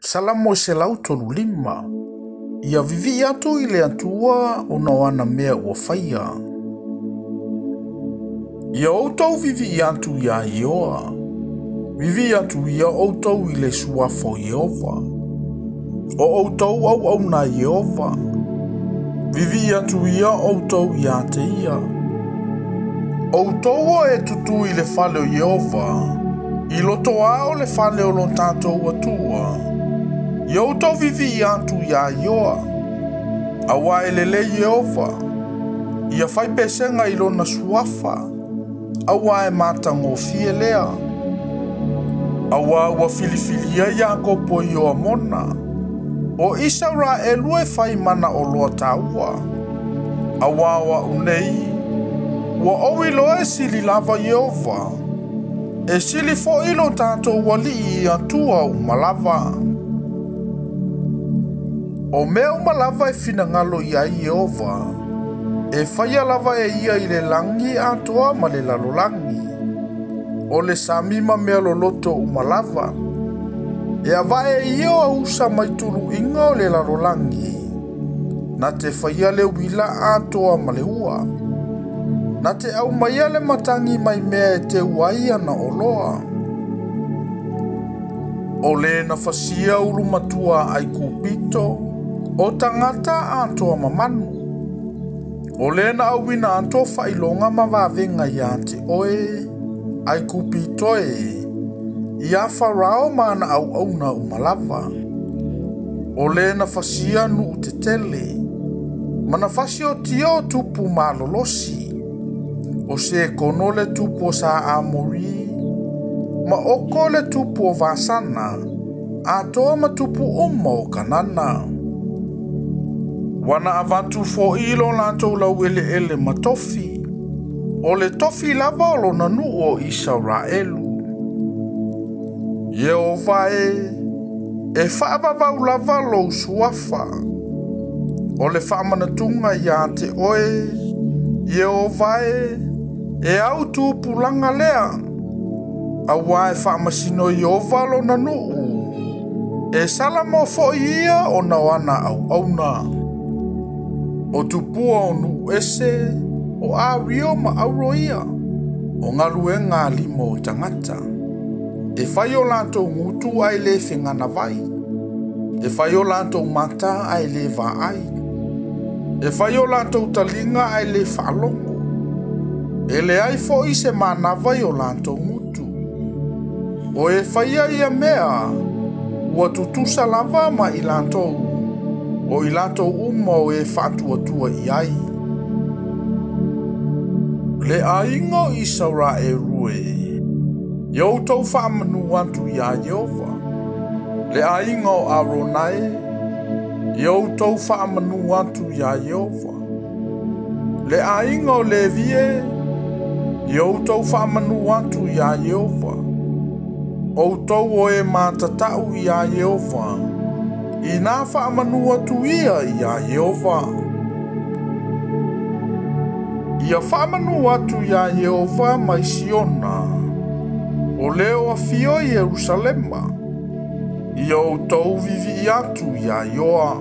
Salamo 135. Ia vivii atu i le Atua ona o ana mea ua faia. Ia outou vivii atu iā Ieova. Vivii atu ia outou i le suafa o Ieova. O outou auauna a Ieova. Vivii atu ia outou iā te ia. Outou o e tutū i le fale o Ieova, i loto lava o le fale o lo tatou Atua. Ia outou vivii atu iā Ioa. Auā e lelei Ieova. Ia fai pesega i lona suafa, auā e matagofie lea. Auā ua filifilia Iakopo i Ioamona. O Isaraelu e fai mana oloa taua. Auā o a'u nei, ua ou iloa e sili lava Ieova. E sili fo'i lo tatou Alii i Atua uma lava. O mea uma lava e finagalo i ai Ieova, e faia lava e ia i le lagi atoa ma le lalolagi. O le sami ma mea loloto uma lava. E ava'e e ia o ausa mai tulu'iga o le lalolagi, na te faia le uila atoa ma le ua. Na te aumaia le matagi mai mea e teu ai ana oloa. O le na fasia ulu matua a Aikupito, o tagata atoa ma manu. O le na auina atoa faailoga ma vavega iā te oe, Aikupito e, iā Farao ma ana auauna uma lava. O le na fasia nuu tetele, ma na fasiotia o tupu malolosi. O Sekono le tupu o sa Amori, ma Oko le tupu o Vasana, atoa ma tupu uma o Kanana. Ua na avatu fo'i lo latou laueleele ma tofi, o le tofi lava o lona nuu o Isaraelu. Ieova e, e faavavau lava lou suafa. O le faamanatuga iā te oe, Ieova e, e au tupulaga lea. Auā e faamasino Ieova lona nuu. E salamo fo'i ia ona o ana auauna. O tupua o nuu ese, o ario ma auro ia. O galuega a lima o tagata. E fai o latou gutu ae lē feganavai. E fai o latou mata ae lē vaai. E fai o latou taliga ae lē faalogo. E leai fo'i se manava i o latou gutu. O e faia ia mea, ua tutusa lava ma i latou, o i latou uma o e faatuatua i ai. Le aiga o Isaraelu e, ia outou faamanu atu iā Ieova. Le aiga o Arona e, ia outou faamanu atu iā Ieova. Le aiga o Levi e, ia outou faamanu atu iā Ieova. Outou o e matata'u iā Ieova, inā faamanu atu ia iā Ieova. Ia faamanu atu iā Ieova mai Siona, o le o afio i Ierusalema. Ia outou vivii atu iā Ioa.